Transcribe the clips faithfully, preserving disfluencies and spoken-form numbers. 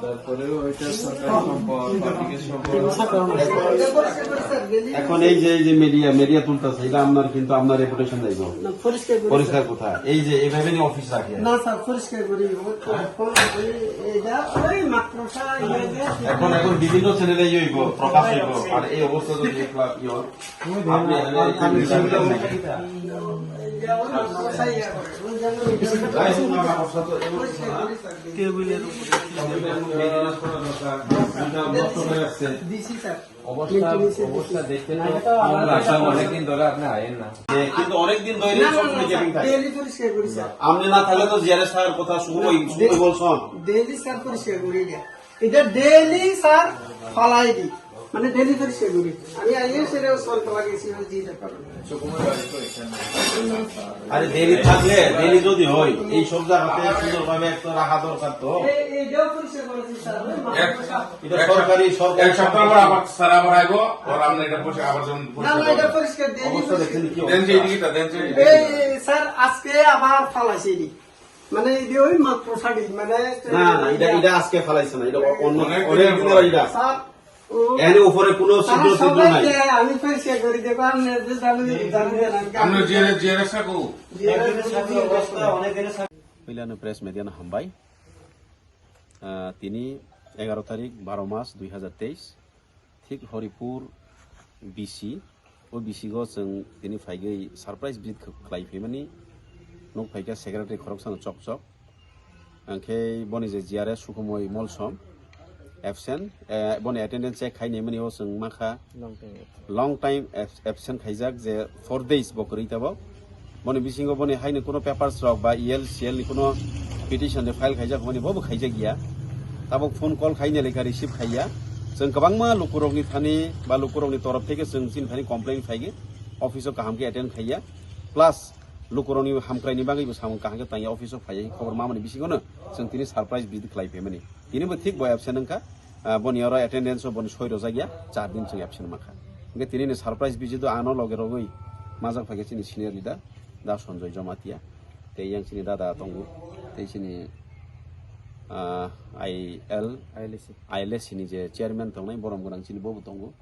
তারপরে ওইটা সরকারি সম্পদ, পাবলিকের সম্পদ। এখন এই যে, এই যে মিডিয়া, মিডিয়া তুলতেছে, এটা আপনার, কিন্তু আপনার রেপুটেশন যাইব। না, পরিষ্কার করি, পরিষ্কার স্যার। কোথায়? এই যে এইভাবে নিয়ে অফিস রাখে। না, স্যার, পরিষ্কার করি। ও তো এখন ওই, এটা ওই মাত্র স্যার, ইয়ে যে এখন, এখন বিভিন্ন চ্যানেলে ইয়ে হইব, প্রকাশ হইব। আর এই অবস্থা যদি এক লাখ ইয়ে হয়, আপনি এখানে এই যে মিডিয়া অবস্থা তো এমন কিছু না। টেবিলের উপরে। অবস্থা, অবস্থা দেখতে তো আমার লাগছে অনেকদিন ধরে আপনি আইন না। যে কিন্তু অনেকদিন ধরে না, না, সব না, মিটিং স্যার, থাকে। ডেইলি পরিষ্কার করি, স্যার। আপনি না থাকলে তো জিআরএস স্যার কথা শুরু হই, শুরু ডে-, বলছেন। ডেইলি স্যার পরিষ্কার করি এটা। এটা ডেইলি স্যার ফালাই দি। মানে ডেইলি পরিষ্কার করি। আমি আইএস এর সলভ লাগে সিও দিতে পারবো। আরে ডেইলি থাকলে, ডেইলি যদি হয়, এই সব জায়গাতে সুন্দরভাবে একটা রাখা দরকার তো। এই, এইটাও পরিষ্কার করেছি স্যার, ওই মাত্র এক, স্যার। এটা এক সরকারি, সপ্তাহ, সরকারি এক সপ্তাহ পর সম্পত্তি। আবার স্যার আবার আইবো, ওর আমরা এটা পরিষ্কার আবার যখন না, পরিষ্কার না, এটা করবো। পরিষ্কার ডেইলি অবস্থা পরিষ্কার। দেখছেন কি দেন যে অবস্থা? এদিকে তা, দেন যে এদিকে। এই স্যার, আজকে আবার ফালাইছে এদিকে। মানে এই যে ওই মাত্র শাড়ি, মানে না, না, এটা, এটা আজকে ফালাইছে না, এটা অ-, অন্য, অনেক অনেক দিনের এটা। স্যার, ও, এর উপরে কোনো তারা ছিদ্র ছিদ্র সবাই নাই। দেয়, আমি পরিষ্কার করি, দেখো, আমি যে জানি, জানি না, আমি আমরা জিআরএস, জিআরএস থাকো। জিআরএস থাকো, অবস্থা অনেক দিনের থাকো। Pilano press media no hambai. Ah, tini egaroh tarik, baroh mas, dui hazar teis. Thik Horipur B C, o B C o chwng tini phaigwi surprise visit kh-, khlai phaimani. Nuk phaikha secretary khoroksano chok chok. Angkhe boni je G R S Sukhumoi Molsom absent, eh, boni attendance check khai naimani o chwng makha. Long time absent. Long time abs-, absent khaijak je four days bo kwrwi tabok. Boni bisingo boni haino kuno papers rok ba E L C L ni kuno petition de file khaijak mani bo bo khaijak ya. Tabok phone call khaina lekha receive khaiya. Chwng kwbangma lukurokni thani ba lukurokni torof theke chwng chini thani complain phaigwi office o kaham khe attend khaiya. Plus lukurokni hamkraini bagwi bo samung kaham khe tangya office o phaiya khobor mamani bisingo no chwng tini surprise visit khlai phaimani. Tini bo thik bo absent wngkha. Ah, boni oro attendance o boni soi rojak ya, char din chwng absent mankha. Hingke tini ni surprise visit o ano loge rogwi majak phaikhe chini senior leader da Sanjoy Jamatia. Tei yang chini dada tongo, tei chini, ah, I L, I L S C. I L S C ni je chairman tongnai borom gwnang chini bobo tongo.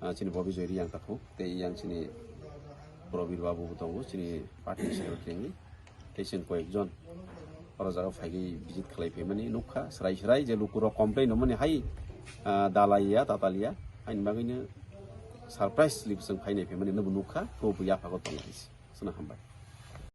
Ah, chini Bobby Joy Reang takhuk, tei yang chini Probir Babu bo tongo, chini party secretary ni. Tei chwng koyekjon oro jaga phaigwi visit khlai phaimani nukha, srai srai je lukurok complain rwmani hai, ah, dalaiya, tataliya, haini bagwino surprise sleep chwng phainai phaimani nukha, to bo yaphago tongo hai se. Chwngno hambai.